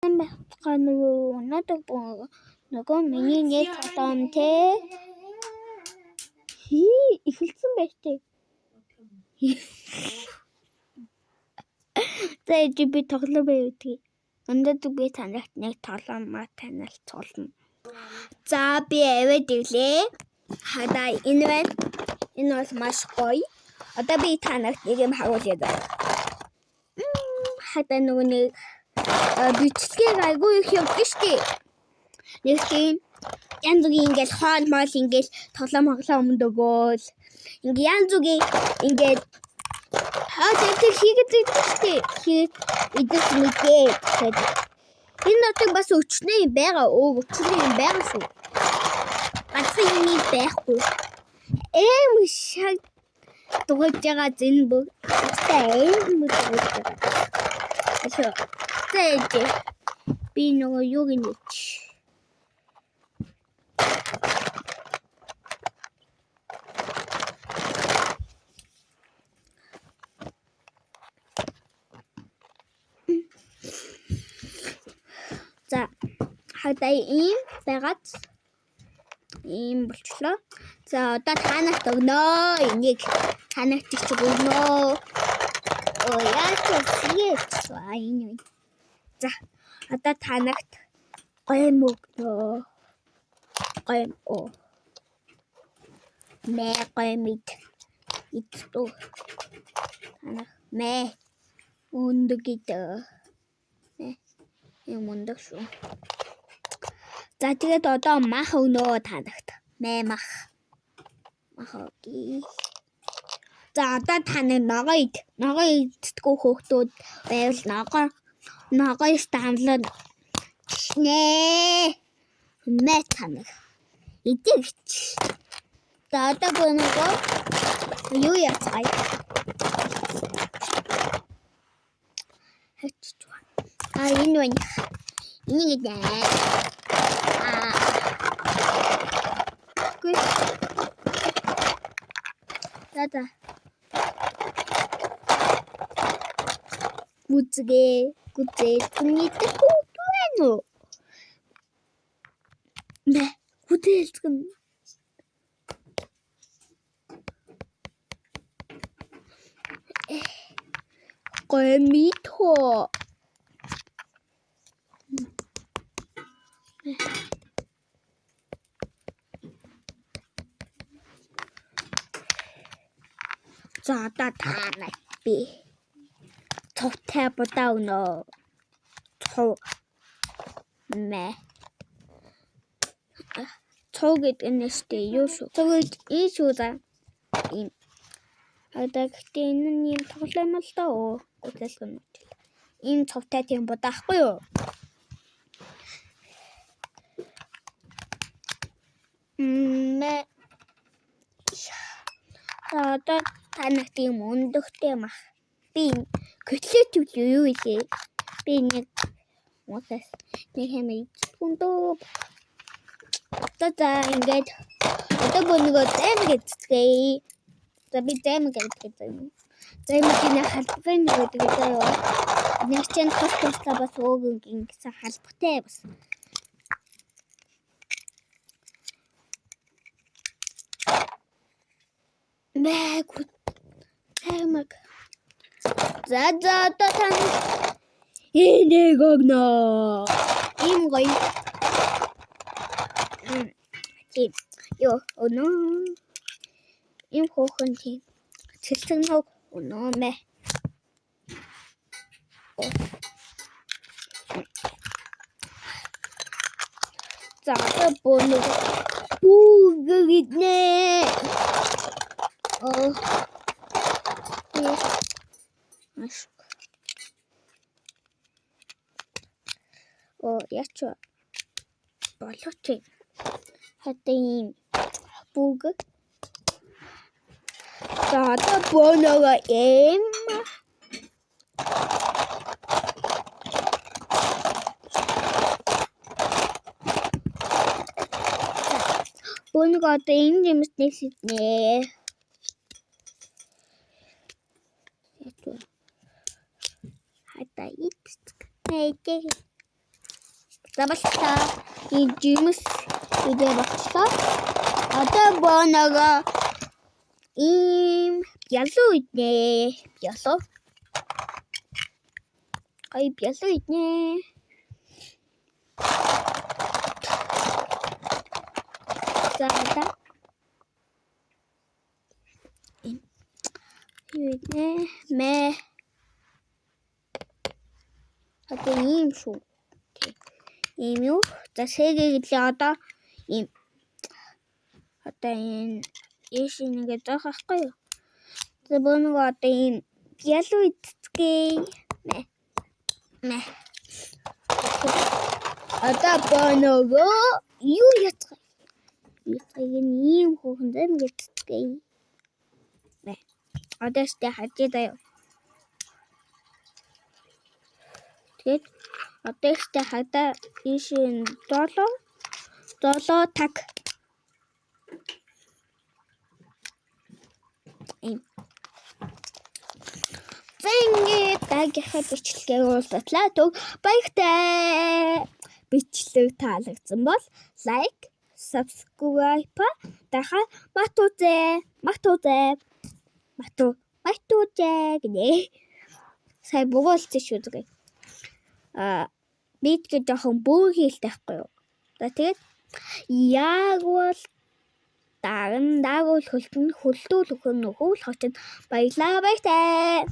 Сайн байцгаана уу? Өнөөдөр нөгөө миний нэг тоглоом те. Хий эхэлсэн байж тээ. За ээж би тоглоом байвдгийг. Өнөөдөр би танайт нэг тоглоомоо танилцуулна. За би аваад ирлээ. Хадаа энэ байна. Энэ бол маш гоё. Одоо би танайт нэг юм харуулъя даа. Хадаа нөгөө нэг бичлэгийг айгүй их явдаг штий. Нэг тийм янз бүрийн ингээл хоол моол ингээл тоглоом моглоом өмнөд өгөөл. Ингээ янз бүрийн ингээд хоол идэх хийгээд идэх штий. Хийгээд идэх мэдээ. Тэгэхээр энэ нотыг бас өчнөө юм байгаа. Өө өчнөө юм байгаа шүү. Ганцхан юм байхгүй. Эм шаг дугуйж байгаа зэн бүх. Эм дугуйж байгаа. Ашаа. За ээж. Би нөгөө юуг нь За хадаа ийм байгаад ийм болчлоо. За одоо та нарт өгнө. Энийг та нарт ч өгнө. Оо яаж хийх вэ? Энэ үү. За одоо та нарт гойм өгнө. Гойм оо. Мэ гойм ид. Идтүү. Та нар мэ өндөг идэ. Мэ юм өндөг шүү. За тэгээд одоо мах өгнө та нарт. Мэ мах. Мах өгье. За одоо та нар ногоо ид. Ногоо иддэггүй хөөхтүүд байвал ногоо амлаад нэ. Мэ та нар. Идэгч. За одоо би нөгөө юу яцгаая. Хачиж. А энэ байна. Энийг идэ. Аа. Гүй. За за. Гүзгээ гүзээ түнийдэг хүүхд байна уу? Мэ гүзээлцгэн. Гомито. За одоо та нарт би цовтай будаа өгнө. Цов. Мэ. Цов гэдэг нь штэ юу шүү. Цов гэж ийм шүү за. Ийм. Одоо гэхдээ энэ нь ийм тоглоом л доо. Гүзээлгэн нь. Ийм цовтай тийм будаа ахгүй юу? Мэ. За одоо та нарт ийм өндөгтэй мах. Би котлет юу илээ? Би нэг уусаас нэг хэм идсэн дөө. За за ингээд одоо бо нөгөө займ гэдцгээе. За би займ гэдэг займ. Займгийн халбагын гэдэг заяа. Нэг чинь тус туслаа бас өөгөн гэсэн халбатай бас. Мэг. Займаг. За за одоо та энийг өгнө. Ийм гоё. Тийм. Йоо, өнөө. Ийм хөөхөн тийм. Цэлцэг ног өнөө мэ. За одоо бөөнөг бүгднэ. Оо. Маш. Оо, яач болооч. Хатаа ийм бүг. За одоо бөөнөгөө эм. Бөөнөгөө одоо энэ юмс нэг шиднэ. Хатаа идэх. Мэдээ. За болтлоо. Энэ жимс идэ болчлоо. Одоо бөөнөгөө ийм бялуу иднэ. Бялуу. Гай бялуу иднэ. За одоо ийм юу иднэ? Мэ. Одоо ийм шүү. Ийм юу? За сэгээ гэлээ одоо ийм одоо энэ ийш нэгэ заах байхгүй юу? За бөөнөгөө одоо ийм бялуу идцгээе. Мэ. Мэ. Одоо бөөнөгөө юу яцгаа? Яцгааг нь ийм хөөхөн зэм гэдцгээе. Мэ. Одоо штэ хажээ заяа. Тэгээд одоо штэ хадаа ийш долоо долоо таг. Ийм. За ингээд дараагийнхаа бичлэгээр уулзлаа. Төг баяртай. Бичлэг таалагдсан бол лайк, subscribe дахаа матузэ. Матузэ. Мату матузэ гинэ. Сая богоолцсон шүү дээ. Аа би тэгээ жоохон бөөн хийлтэй байхгүй юу? За тэгээд яг бол дагн даагуул хөлтөн хөлдүүл хөхөн нөхөөл хочин баялаа баяртай.